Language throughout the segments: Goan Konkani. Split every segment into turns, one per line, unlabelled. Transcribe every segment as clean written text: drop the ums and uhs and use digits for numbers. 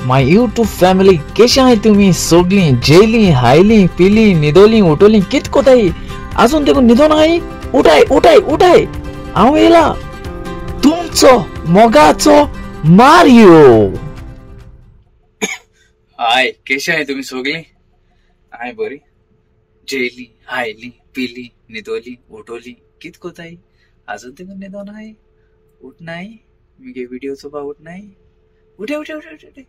My YouTube family केशे आहाय तुमी सगळीं जेली हायली पिली न्हिदोली उठोली कित कोताय आजून देखून न्हिदोन आहाय उठाय उठाय उठाय हांव येयला तुमचो मोगाचो मारियो।
हाय केशे आहाय तुमी सगळीं हाय बरी जेली हायली पिली न्हिदोली उठोली कित कोताय आजून देखून न्हिदोन आहाय उठनाय मुगे व्हिडिओ चोवपा उठनाय उठे उठे उठे उठे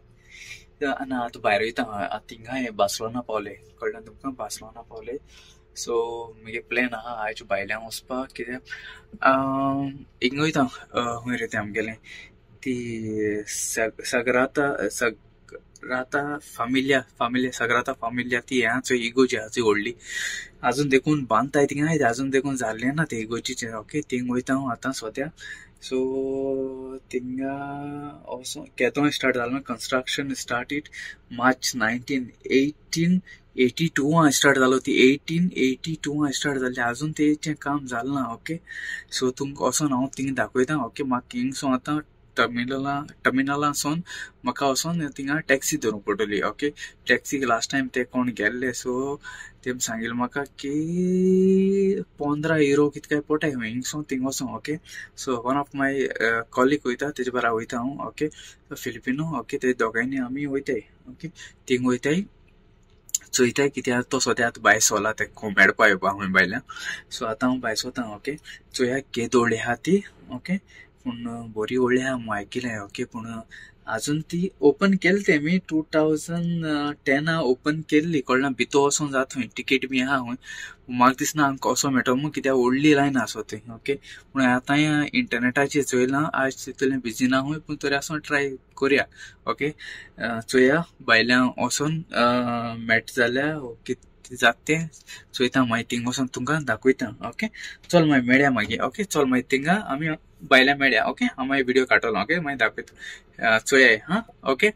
ना आतां भायर वयता आतां थिंगाय बार्सेलोना पावले कळ्ळें तुमकां बार्सेलोना पावले। सो मुगे प्लॅन आहा आयज भायल्यान वचपाक कित्याक हिंगा वयता खंय रे तें आमगेलें ती सगराता सगराता फामिलिया फामिलिया सगराता फामिलिया ती हें आहा चोय इगोजी आहा चोय व्हडली आजून देखून बांदताय थिंगाय आजून देखून जाल्लें ना तें इगोजीचें। ओके थिंग वयता हांव आतां सद्या। सो थिंगा वचोन केदो स्टार्ट जालें कंस्ट्रक्शन स्टार्टेड मार्च 19 1882 स्टार्ट जालो ती 1882 स्टार्ट जाली आजून तेचें काम जालें ना। ओके सो तुमकां वचोन हांव थिंगा दाखयता। ओके म्हाका हिंगसोन आतां टर्मिनलासून म्हाका वचोन थिंगा टॅक्सी धरूंक पडटली। ओके टॅक्सीक लास्ट टायम ते कोण गेल्ले सो तेम सांगिल्लें म्हाका की 15 युरो कितके पडटाय हिंगसून थिंग वचोन। Okay so one of my colleague वयता तेजे बारा वयता हांव। ओके फिलिपिनो ओके ते दोगांयनी आमी वयताय। ओके थिंग वयताय चोयताय कित्याक तो सद्या आतां भायर सरला ते मेळपा येवपा खंय भायल्यान। सो आतां हांव भायर सरता। ओके चोया केदो व्हडली आहा ती। ओके पूण बरी व्हडली आहा म्हूण आयकिलें। ओके पूण आजून ती ओपन केली तेमी 2010 ओपन केल्ली कळ्ळें भितर वचोन जाता खंय टिकेट बी आहा खंय म्हाका दिसना आमकां कसो मेळटलो म्हूण कित्याक व्हडली लायन आसा थंय। ओके पूण आतां इंटरनेटाचेर चोयलां आज तितलें बिजी ना खंय पूण तरी आसून ट्राय करुया। ओके चोया भायल्यान वचोन मेळटा जाल्यार कितें जाता तें चोयता मागीर थिंग वचोन तुमकां दाखयता। ओके चल मागीर मेळया मागीर। ओके चल मागीर थिंगा आमी भायल्यान मेळया। ओके हांव मागीर व्हिडिओ काडटलो। ओके मागीर दाखयता चोया हां। ओके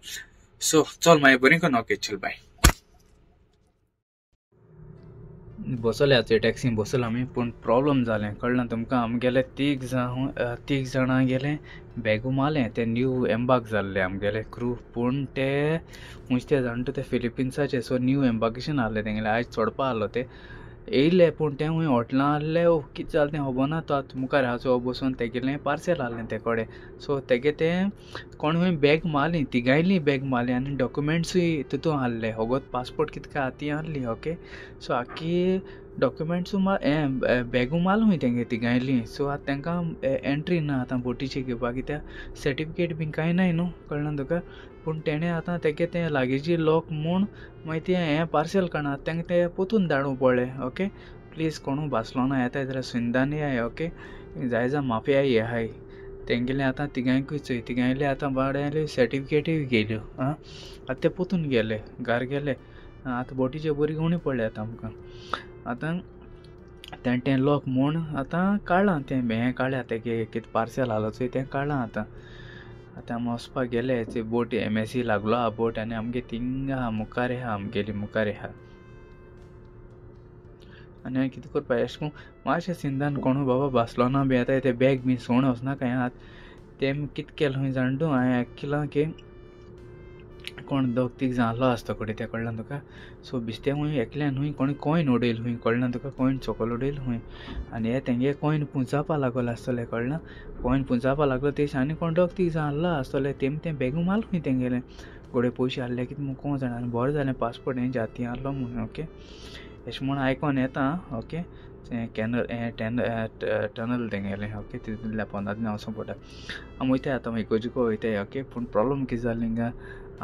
सो चल मागीर बरें करून। ओके चल बाय। बसले आतां टॅक्सीन बसले आमी पूण प्रॉब्लम जालें कळ्ळें तुमकां आमगेले तीग जाणां गेले बॅगू मारलें ते न्यू एम्बार्क जाल्ले आमगेले क्रू पूण ते खंयचे ते जाण ते फिलिपिन्साचे सो न्यू एम्बार्केशन आहलें तेंगेलें आयज चडपा आहलो ते येयले पूण ते खंय हॉटेलां आहले कितें जालें तें खबर ना तो आतां मुखार आहा चोय बसून तेगेलें पार्सेल आहलें ते कडेन सो तेगे तें कोण खंय बॅग मारली तिगांयली बॅग मारली आनी डॉक्युमेंट्सूय तितून आहले होगोत पासपोर्ट कितके आहा ती आहली। ओके सो आख्खी डॉक्युमेंट्सूय हें बॅगू मारलें खंय तेंगे तिगांयली। सो आतां तेंकां एंट्री ना आतां बोटीचेर घेवपाक कित्याक सर्टिफिकेट बी कांय ना न्हू कळ्ळें तुका पूण तेणें आतां तेगे तें लागेजी लॉक म्हूण मागीर तें हें पार्सेल काडना तेंका तें पोतून धाडूंक पडलें। ओके प्लीज कोणूय बार्सेलोना येता जाल्यार सुंदान येयाय। ओके जाय जाय माफिया येयाय तेंगेलें आतां तिगांयकूय चोय तिगांयले आतां बाबड्यांले सर्टिफिकेटूय गेल्यो आं आतां ते पोतून गेले घार गेले आतां बोटीचेर बरी उणी पडली आतां आमकां आतां तें तें लॉक म्हूण आतां काडलां तें हें काडल्या तेगे कितें पार्सेल आहलो चोय तें काडलां आतां आतां आमी वचपाक गेले ते बोट एमएससी लागलो आहा बोट आनी आमगे थिंगा आहा मुखार आहा आमगेली मुखार आहा आनी हांवें कितें करपा एशें करून मातशें सिंदान कोणूय बाबा बार्सेलोना बी येता ते बॅग बी सोण वचनाका आतां तें कितें केलें खंय जाण तूं हांवें आयकिलां की कोण दोग तीग जाण आहलो आसता कडेन तें कळ्ळें तुका सो बिस्तें खंय एकल्यान खंय कोणें कॉयन उडयल खंय कळ्ळें तुका कॉयन सकयल उडयल खंय आनी हे तेंगे कॉयन पुंजावपा लागलो आसतलें कळ्ळें कॉयन पुंजावपा लागलो तेश आनी कोण दोग तीग जाण आहलो आसतले तेम तें बॅगू मारलें खंय तेंगेलें घोडे पयशे आहले कितें म्हूण कोण जाणा आनी बरें जालें पासपोर्ट हें जाती आहलो म्हूण। ओके एशें म्हूण आयकोन येता। ओके कॅनल हें टनल तेंगेलें। ओके तितूंतल्या पोंदांतल्यान वचोंक पडटा आमी वयताय आतां इगोजिको वयताय। ओके पूण प्रॉब्लम कितें जालें हिंगा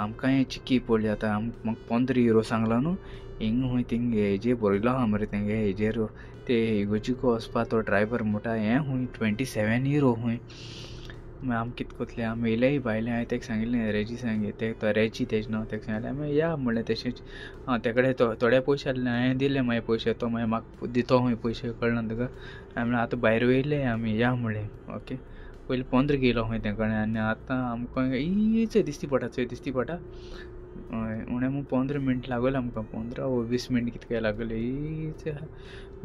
आमकांय चिकी पडली आतां म्हाका 15 युरो सांगला न्हू हिंग खंय थिंग हेजेर बरयलो आहा मरे तेंगे हेजेर ते इगोजिको वचपा तो ड्रायव्हर म्हणटा हें खंय 27 युरो खंय मागीर आमी कितें करतले आमी येयलेय भायले हांवें तेका सांगिल्लें रेजी सांगी ते तो रेजी तेजें नांव तेका सांगलें आमी या म्हणलें तशेंच आं ते कडेन थोडे पयशे आहले हांवें दिले मागीर पयशे तो मागीर म्हाका दितो खंय पयशे कळना तुका हांवें म्हणलें आतां भायर वयले आमी या म्हणलें। ओके पयलीं 15 गेलो खंय ते कडेन आनी आतां आमकां इचोय दिसती पडटा चोय दिसती पडटा हय उणें म्हूण 15 मिनट लागोले आमकां 15 वो 20 मिनट कितके लागले इच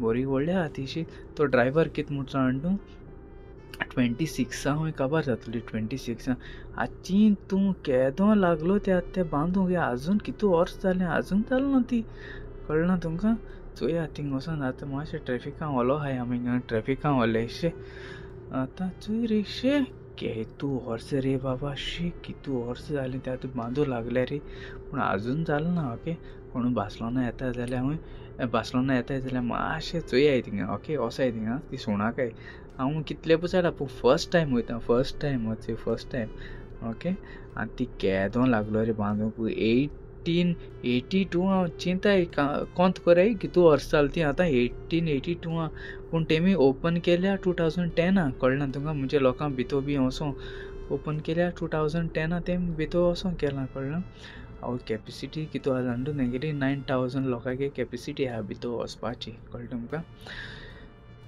बरी व्हडली आहा तिशी तो ड्रायव्हर कितें म्हणटा जाण तूं 26 हुंय काबार जातली 26 आची तूं केदो लागलो ते आतां तें बांदूंक आजून कितू वर्स जालें आजून जालें ना ती कळना तुमकां. चोया थिंग वचोन आतां मातशें ट्रेफिकान ओलो आहाय आमी ट्रेफिकान ओलेशे आतां चोय रे शे केतू वर्स रे बाबा शी कितू वर्स जालें ते आतां बांदू लागले रे पूण आजून जालें ना. ओके कोणू बार्सेलोना येता जाल्यार हुंय बार्सेलोना येता जाल्यार मातशें चोयाय थिंगा. ओके वोसाय थिंगा ती सुणाकाय हांव कितले पुसायला पूण फर्स्ट टायम वयता फर्स्ट टायम वचूं फर्स्ट टायम. ओके आनी ती केदो लागलो रे बांदूंक 1882 हांव चिंताय कोंत कोराय कितू वर्स जाल ती आतां 1882 आहा पूण तेमी ओपन केल्या 2010 कळना तुमकां म्हणजे लोकांक भितर बी वचों ओपन केल्या 2010 तेमी भितर वचों केलां कळना. हांव कॅपेसिटी कितू आहा जाणा तूं तेगेली 9000 लोकांगे कॅपेसिटी आहा भितर वचपाची कळटा तुमकां.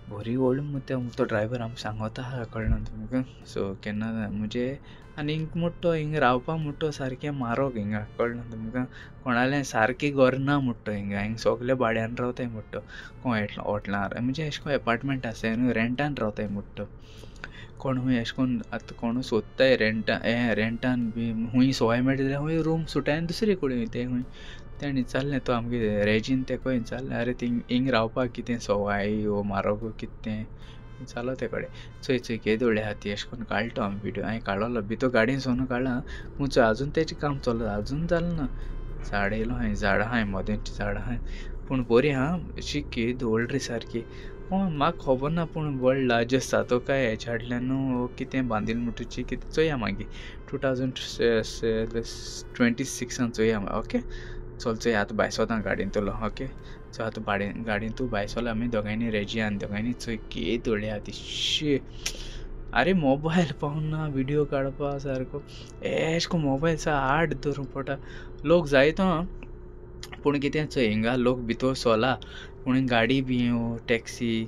बरी व्हडली मुद्दे तो ड्रायव्हर आमकां सांगता आहा कळना तुमकां. सो केन्ना म्हणजे आनी हिंग मुट्टो हिंग रावपा मुट्टो सारकें म्हारग हिंगा कळना तुमकां. कोणालें सारकें घर ना मुट्टो हिंगा हिंग सगळे भाड्यान रावताय मुट्टो कोण हॉटलार म्हणजे अशें कोण एपार्टमेंट आसाय न्हू रेंटान रावताय मुट्टो कोण हूंय अशें कोन्न आतां कोणू सोदताय रेंटा हें रेंटान बी हूंय सवाय मेळटा जाल्यार हूंय रूम सुटाय आनी दुसरे कडेन वयताय हूंय. तेणें विचारलें तो आमगे रेजीन तेका विचारलें आरे थिंग हिंग रावपाक कितें सवाय वो म्हारग कितें तें विचारलो ते कडेन. चोय चोय केदो व्हडली आहा ती अशें करून काडलो आमी विडियो हांवें काडलो भितर गाडयेन सोनू काडला पूण चोय आजून तेजें काम चलता आजून जालें ना. झाड येयलो हांवें झाडां आहाय मदेंची झाडां आहाय पूण बरी आहा अशी केदी व्हडली रे सारकी. म्हाका खबर ना पूण व्हड लार्जस्ट जातो काय हेच्या हाडल्यान न्हू कितें बांदिल्लें म्हणटूची कितें चोया मागीर 2026 चोया. ओके चल चोय आतां भायर सोदां गाडयेन तुलो. ओके चोय आतां भाडें गाडयेन तूं भायर सोला आमी दोगांयनी रेजियान दोगांयनी चोय केदी व्हडली आहा ती शी. आरे मोबायल पावना विडियो काडपा सारको एश को मोबायल सा आड धरूंक पडटा. लोक जायतो पूण कितें चोय हिंगा लोक भितर सोला पूण गाडी बी टॅक्सी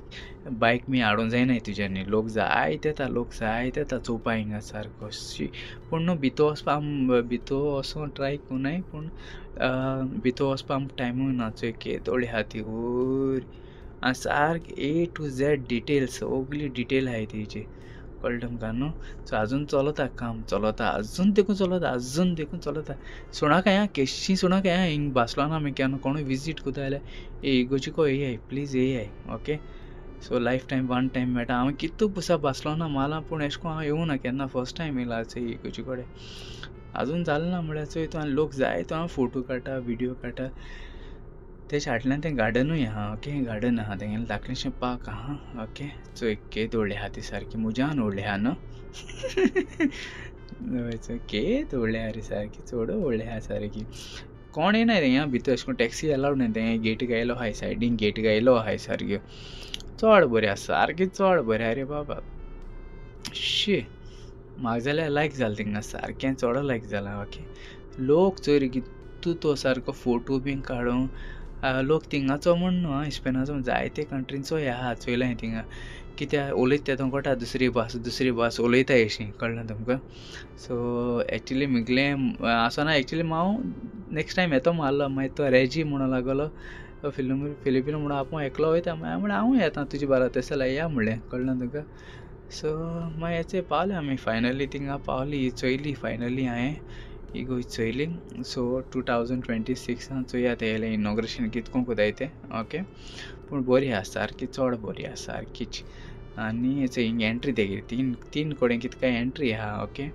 बायक बी हाडूंक जायना तुज्यांनी. लोक जायते येता लोक जायते येता चोवपा हिंगा सारको शी. पूण न्हू भितर वचपा भितर वचों ट्राय करुनाय पूण भितर वचपा आमकां टायमूय ना. चोय केदो व्हडली आहा ती वयर आनी सारकी ए टू झॅड डिटेल्स सगली डिटेल आहाय तेजी कळटा तुमकां न्हू. सो आजून चलता काम चलता आजून देखून चलता आजून देखून चलता. सुणाकाय आं केशी सुणाकाय आं हिंग बार्सेलोना आमी केन्ना कोणूय विजीट करता जाल्यार इगोर्जीको येयाय please येयाय. Okay so life time one time मेळटा. हांव कितू पुसा बार्सेलोना माला पूण एशें कोन्न हांव येवना केन्ना फर्स्ट टायम येयला चोय इगोर्जी कडेन आजून जालें ना म्हळ्यार चोय तूं आनी लोक जायतो आं फोटो काडटा विडियो काडटा. तेच्या फाटल्यान तें गार्डनूय आहा. ओके गार्डन आहा तेंगेलें धाकलेशें पार्क आहा. ओके चोय केद व्हडली आहा ती सारकी मुज्यान व्हडली आहा न्हू केद व्हडली आहा रे सारकी चड व्हडली आहा सारकी. कोण येना थिंगा भितर अशें कोन्न टॅक्सी अलावड ना तें गेट घायलो आहाय सायडीन गेट घायलो आहाय सारक्यो चड बरें आसा सारकें चड बरें आहा रे बाबा शी. म्हाका जाल्यार लायक जालें थिंगा सारकें चड लायक जालां. ओके लोक चोय रे कितू तो सारको फोटो बीन काडूंक लोक थिंगाचो म्हण न्हू स्पेनाचो जायते कंट्रींचो आहा चोयला हांवें थिंगा कित्याक उलयता तें कळटा दुसरी भास दुसरी भास उलयता अशी कळना तुमकां. सो एक्चुली मुगलें आसना एक्चुली हांव नेक्स्ट टायम येतो मारलो मागीर तो रेजी म्हणून लागलो फिलिपिनो म्हणून आपूण एकलो वयता मागीर म्हणलें हांवूय येता तुजे बारा तशें जाल्यार या म्हणलें कळना तुका. सो मागीर याचे पावले आमी फायनली थिंगा पावली चोयली फायनली हांवें इगोर्ज चोयली. सो 2026 चोया तेगेलें इनॉग्रेशन कितको कोताय तें. ओके पूण बरी आहा सारकी चड बरी आहा सारकीच. आनी चोय हिंग एंट्री तेगेली तीन तीन कडेन कितें काय एंट्री आहा. ओके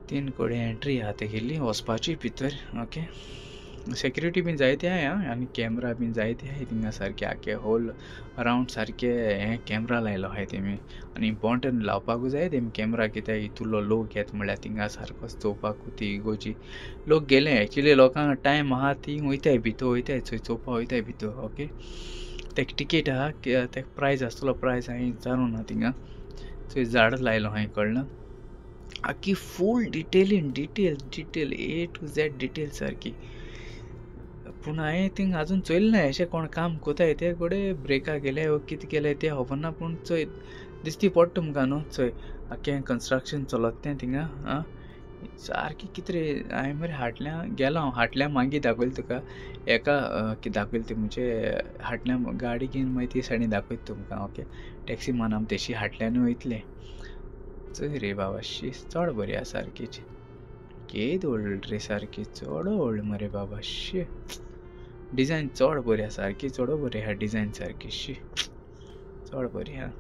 तीन कडेन एंट्री आहा तेगेली वचपाची भितर. ओके सेक्युरिटी बीन जायते आहाय आनी कॅमरा बीन जायते आहाय थिंगा सारके आख्खे होल अरावंड सारके हें कॅमरा लायलो आहाय तेमी आनी इम्पोर्टंट लावपाकूय जाय तेमी कॅमरा कित्याक इतुलो लोक येता म्हळ्यार थिंगा सारकोच चोवपाकू ती इगोर्जी. लोक गेले एक्चुली लोकांक टायम आहा ती वयताय भितर वयताय चोय चोवपा वयताय भितर. ओके तेका टिकेट आहा तेका प्रायज आसतलो प्रायज हांवें विचारूं ना थिंगा. चोय झाड लायलो हांवें कळना आख्खी फूल डिटेलीन detail detail A to Z detail सारकी. पूण हांवें थिंग आजून चोयलें ना अशें कोण काम कोताय ते कडेन ब्रेकाक गेले वो कितें केलें तें खबर ना पूण चोय दिसती पडटा तुमकां न्हू. चोय आख्खें कन्स्ट्रक्शन चलता तें थिंगा आं सारकी कितें रे हांवें मरे हाटल्या गेलो हांव हाटल्या मागीर दाखयलें तुका एका दाखयलें ती म्हणजे हाटल्या गाडी घेवन मागीर ती सायडीन दाखयता तुमकां ओके. टॅक्सी मान आमी तेशी हाटल्यानूय वयतले. चोय रे बाबा शी चड बरी आसा सारकीच, केद व्हडली रे सारकी, चड व्हडली मरे बाबा शी. डिजायन चड बरी आसा सारकी, चड बरी आहा डिजायन सारकी शी, चड बरी आहा.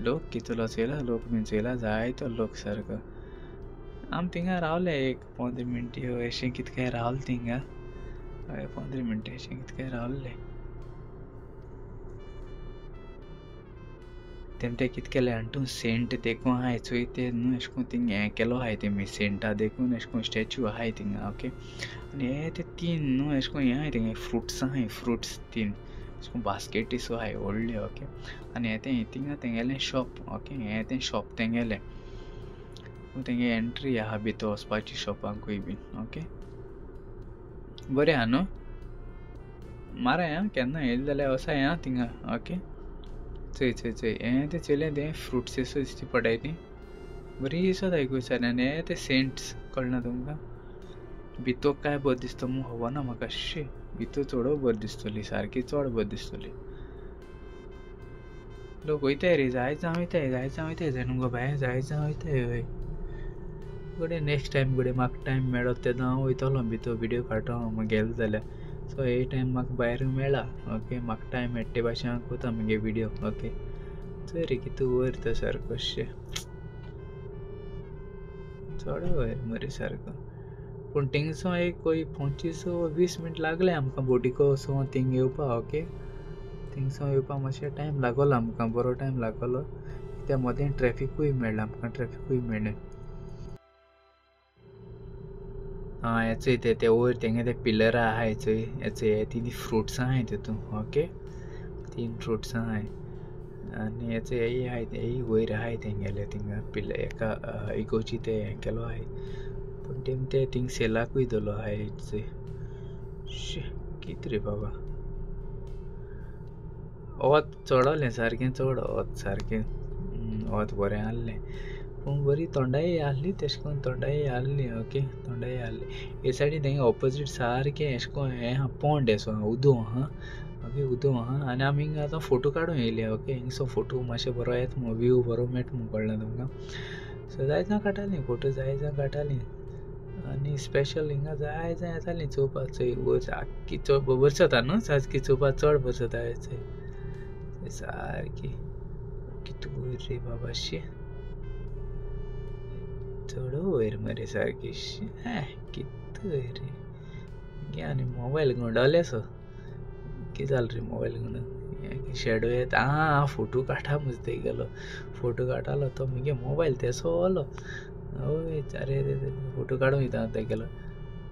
लोक कितलो चोयला, लोक बीन चोयला जायतो लोक सारको. आमी थिंगा रावले एक 15 मिनटी अशें कितें काय रावले थिंगा, हय 15 मिनटां अशें कितें काय रावले. तेम ते कितें केलें आनी तूं सेंट देखून आहाय चोय ते न्हू अशें करून थिंग हें केलो आहाय तेमी सेंटा देखून अशें करून स्टॅच्यू आहाय थिंगा ओके. आनी हे ते तीन न्हू अशें करून हें आहाय थिंगा फ्रुट्स आहाय, फ्रुट्स तीन अशें करून बास्केटी सो आहाय व्हडले ओके. आनी हें तें थिंगा तेंगेलें शॉप ओके, हें तें शॉप तेंगेलें, तेंगे एंट्री आहा भितर वचपाची शॉपांकूय बीन ओके. बरें आहा न्हू, माराय आं केन्ना येयलें जाल्यार वचाय आं थिंगा ओके. चोय चोय चोय हें तें चोयलें तें फ्रुट्स सो दिसती पडाय ती बरी दिसत आयकूं सारकें. आनी हें ते सेंट्स कळना तुमकां, भितर काय बरें दिसता म्हूण खबर ना म्हाका शी, भितर चड बरें दिसतली सारकी, चड बरें दिसतली. लोक वयताय रे, जाय जावं वयताय, जाय जावं वयताय जाणू गो बाय, जाय जावं वयताय हय. घडये नेक्स्ट टायम घडये म्हाका टायम मेळत तेन्ना हांव वयतलो भितर व्हिडियो काडटलो हांव गेलो जाल्यार. सो हे टायम म्हाका भायर मेळ्ळा ओके, म्हाका टायम मेळटा ते भाशेन हांव करता मुगे व्हिडियो ओके. चोय रे कितू वयर तो सारको शे, चड वयर मरे सारको. पूण थिंगसो एक खंय 25 20 मिनट लागले आमकां बोटीको वचोन थिंग येवपा ओके. थिंगसो येवपा मातशें टायम लागलो आमकां, बरो टायम लागलो कित्याक मदें ट्रॅफिकूय मेळ्ळें आमकां, ट्रॅफिकूय मेळ्ळें. आं हें चोय ते वयर तेंगे ते पिलर आहाय चोय, हें चोय हे तीन फ्रुट्स आहाय तितून ओके, 3 फ्रुट्स आहाय. आनी हें चोय हेय आहाय, हेय वयर आहाय तेंगेले थिंगा पिलर एका इगोची ते हें केलो आहाय. पूण तेम ते थिंग सेलाकूय दवरलो आहाय चोय. शी कितें रे बाबा, वत चडलें सारकें, चड वत सारकें, वत बरें आहलें पूण बरी थोंडाय आहली तेशें करून थोंडाय आहली ओके, थोंडाय आहली. हे सायडीन तेंगे ऑपोजीट सारकें एशें करून हें आहा पोंड एसो आहा, उदो आहा ओके, उदो आहा. आनी आमी हिंगा आतां फोटो काडूंक येयले ओके, हिंगसो फोटो मातशें बरो येता मुगो, व्यू बरो मेळटा मुगो, कळ्ळें तुमकां. सो जाय जाण काडटालीं फोटो, जाय जाण काडटालीं. आनी स्पेशल हिंगा जाय जाय येतालीं चोवपाक. चोय वयर सारकी चड बरसता न्हू, सारकी चोवपाक चड बरसता चोय सारकी, कितू वयर रे बाबा शी, चड वयर मरे सारकी शी, कितू वयर रे. आनी मोबायल गुंडावले सो कितें जालें रे मोबायल गुंडोवन शेडो येता. आं फोटो काडटा मुजते गेलो, फोटो काडटालो तो मुगे मोबायल तेसो ओलो हय. अरे फोटो काडूंक वयता हांव तेगेलो,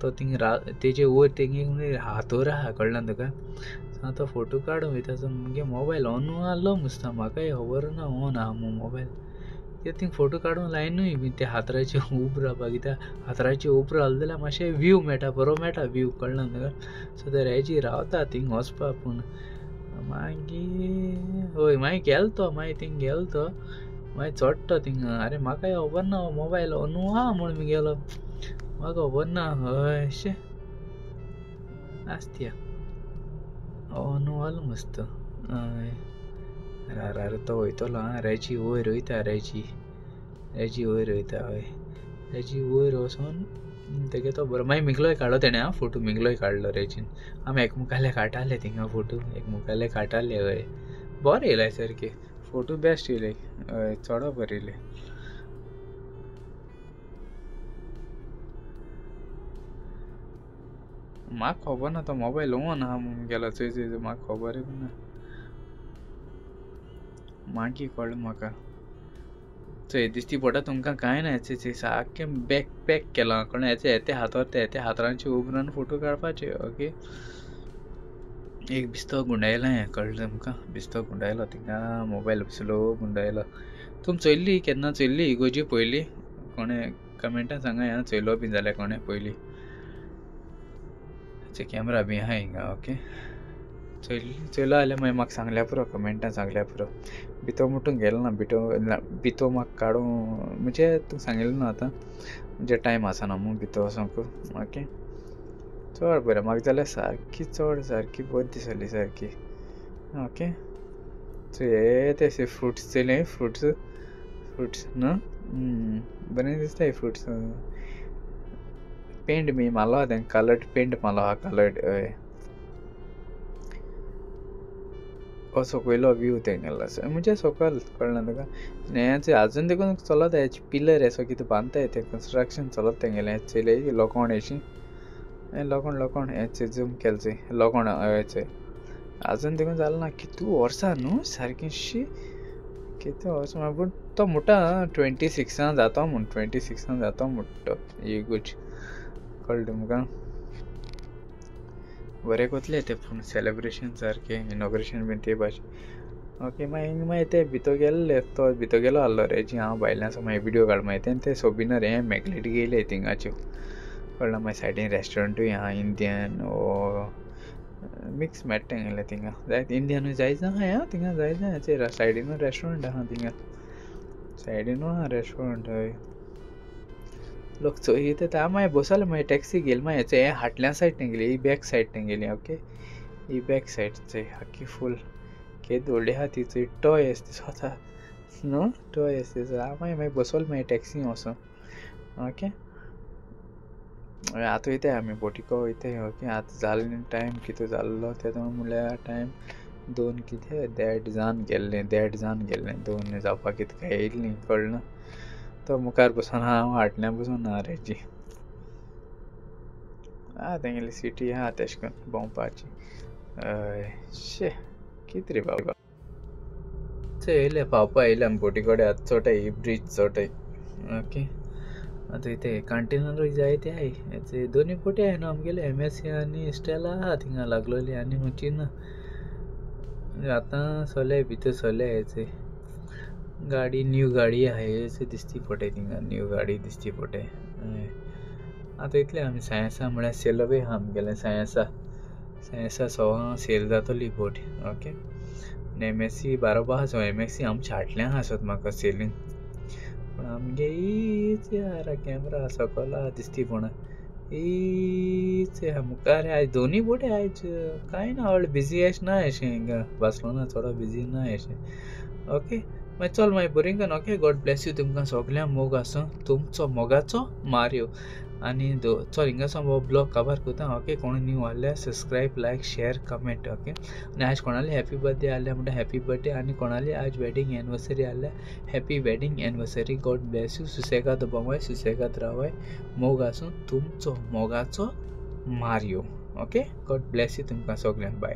तो थिंग तेजे वयर तेंगे हातोर आहा कळ्ळें तुका. सो हांव तो फोटो काडूंक वयता सो मुगे मोबायल ऑन आहलो मुसता, म्हाकाय खबर ना ऑन आहा म्हूण मोबायल. कित्याक थिंग फोटो काडूंक लायनूय बीन ते हातराचेर उब रावपाक, कित्याक हातराचेर उब रावलें जाल्यार मातशें व्यू मेळटा, बरो मेळटा व्यू, कळ्ळें तुका. सो ते रेजी रावता थिंग वचपा. पूण मागीर हय मागीर गेलो तो, मागीर थिंग गेलो तो, मागीर चडटा थिंगा. आरे म्हाकाय खबर ना मोबायल ऑनू आहा म्हूण गेलो, म्हाका खबर ना हय शे आसत्या ऑनू आहलो मस्त हय. अरे तो वयतलो आं, रेजी वयर वयता, रेजी रेजी वयर वयता हय, रेजी वयर वचोन तेगे तो बरो. मागीर मिगलोय काडलो तेणें आं फोटो, मिगलोय काडलो रेजीन. आमी एकमुखाले काडटाले थिंगा फोटो, एकमुखाले काडटाले हय. बरें येयले सारके फोटो, बेस्ट येयले हय, चड बरें येयले. म्हाका खबर ना तो मोबायल ऑन आहा म्हूण गेलो चोय चोय, म्हाका खबरूय ना, मागीर कळ्ळें म्हाका. चोय दिश्टी पडटा तुमकां कांय ना, चोय चोय सारकें बॅक पॅक केलां कळ्ळें. हेचे हेते हातार ते हेते हातरांचे उबरान फोटो काडपाचे ओके. एक बिस्तो गुंडायला हें कळ्ळें तुमकां, बिस्तो गुंडायलो थिंगा मोबायल स्लो गुंडायलो. तुमी चोयल्ली केन्ना चोयल्ली इगोजी पयली, कोणें कमेंटान सांगा ह्या चोयलो बीन जाल्यार कोणें पयली. कॅमरा बी आहा हिंगा ओके. चोयलो जाल्यार मागीर म्हाका सांगल्या पुरो, कमेंटान सांगल्या पुरो. भितर मुटूंक गेलो ना, भितर म्हाका काडूं म्हणजे तुका सांगिल्लें ना आतां म्हणजे टायम आसना म्हूण भितर वचोंक. ओके चड बरें म्हाका जाल्यार सारकी चड सारकी बरी दिसली सारकी. ओके सो हे ते फ्रुट्स चोयले, फ्रुट्स फ्रुट्स न्हू बरें दिसता हे फ्रुट्स. पेंट बी मारलो आहा तेंका, कलर्ड पेंट मारलो आहा, कलर्ड. हय हो सकयलो व्यू तेंगेलो म्हणजे सकयल कळना तुका. हें आजून देखून चलत हेचे पिलर हेसो कितें बांदताय तें कन्स्ट्रक्शन चलत तेंगेलें. चोयलें लोकोण हेशी, हें लोकोण लोकोण हें झूम केलें चोय लोकोण. हय चोय आजून देखून जालें ना. कितू वर्सां न्हू सारकें शी कितू वर्सां. पूण तो म्हणटा 26 जातो म्हूण, 26 जातो म्हणटा इगूच. कळ्ळें तुमकां? बरें कोतलें तें पूण सेलेब्रेशन सारकें इनॉग्रेशन बीन ते भाशेन. ओके मागीर मागीर ते भितर गेल्ले, तो भितर गेलो आहलो रे जी हांव भायल्यान आसा मागीर विडियो काड मागीर तें ते सोबिना रे मेगलेट गेले थिंगाच्यो. कळ्ळें? मागीर सायडीन रेस्टोरंटूय आहा इंडियन वो मिक्स मेळटा तेंगेलें थिंगा. जायते इंडियनूय जायत आहा थिंगा, जायत आहा सायडीनूय रेस्टोरंट आहा थिंगा, सायडीनूय आहा रेस्टोरंट. हय लोक चोयता ते मागीर बसले, मागीर टॅक्सी घेयली मागीर हें हाटल्या सायड तेंगेली, ही बॅक सायड तेंगेली. ओके ही बॅक सायड चोय आख्खी फूल केदी व्हडली आहा ती चोय, टॉय आसा दिसता न्हू, टॉय आसा दिसता. मागीर मागीर बसोले मागीर टॅक्सी वचोन. ओके आतां वयताय आमी बोटीको वयताय. ओके आतां जालें टायम कितें जाल्लो तेदो म्हणल्यार टायम 2 कितें 1.5 जावन गेल्लें, 1.5 जावन गेल्लें, 2 जावपाक कितें काय येयल्लीं. कळना तो मुखार बसोन हांव हाटल्यान बसोन ना रेजी. आं तेंगेली सिटी आहा तेश करून भोंवपाची. हय शे कितें रे बाबा. चोय येयले पावपा येयले आमी बोटी कडेन. आतां चोटाय ही ब्रीज चोटाय. ओके आतां इथे कंटेनरूय जायते आहाय, दोनूय बोटी आहाय न्हू आमगेले, एमएससी आनी स्टेला आहा थिंगा लागलोली आनी खंयची ना. आतां सोले भितर सोले हेचे गाडी, न्यू गाडी आहा हेचे दिसती पडटाय थिंगा, न्यू गाडी दिसती पडटाय. आतां इतलें आमी सायन्सा म्हळ्यार सेलूय आहा आमगेलें, सायन्सा सायन्सा 1.25 सेल जातली बोट. ओके आनी एमएससी बारोबर आसा, एमएससी आमच्या हाटल्यान आसत म्हाका सेलींग, पूण आमगे हीच आहा कॅमरा सकयल आहा दिसती पूण हीच आहा मुखार. आयज दोनूय बोटी आयज कांय ना व्हडलें बिजी अशें ना, अशें हिंगा बार्सेलोना चड बिजी ना अशें. ओके मागीर चल मागीर बरें करून. ओके गॉड ब्लेस you तुमकां सगळ्यांक, मोग आसूं तुमचो मोगाचो मार्यो. आनी चल हिंगा सावन हो ब्लॉग काबार करता. ओके कोण न्यू आहल्यार subscribe like share comment. Okay आनी आयज कोणाली हॅपी बर्थडे आहल्या म्हणटा हॅपी बर्थडे, आनी कोणाली आज वेडींग एनिवर्सरी आहल्या happy wedding anniversary. God bless you. सुसेगाद भोंवाय, सुसेगाद रावाय, मोग आसूं तुमचो मोगाचो Mario. Okay God bless you तुमकां सगळ्यांक. बाय.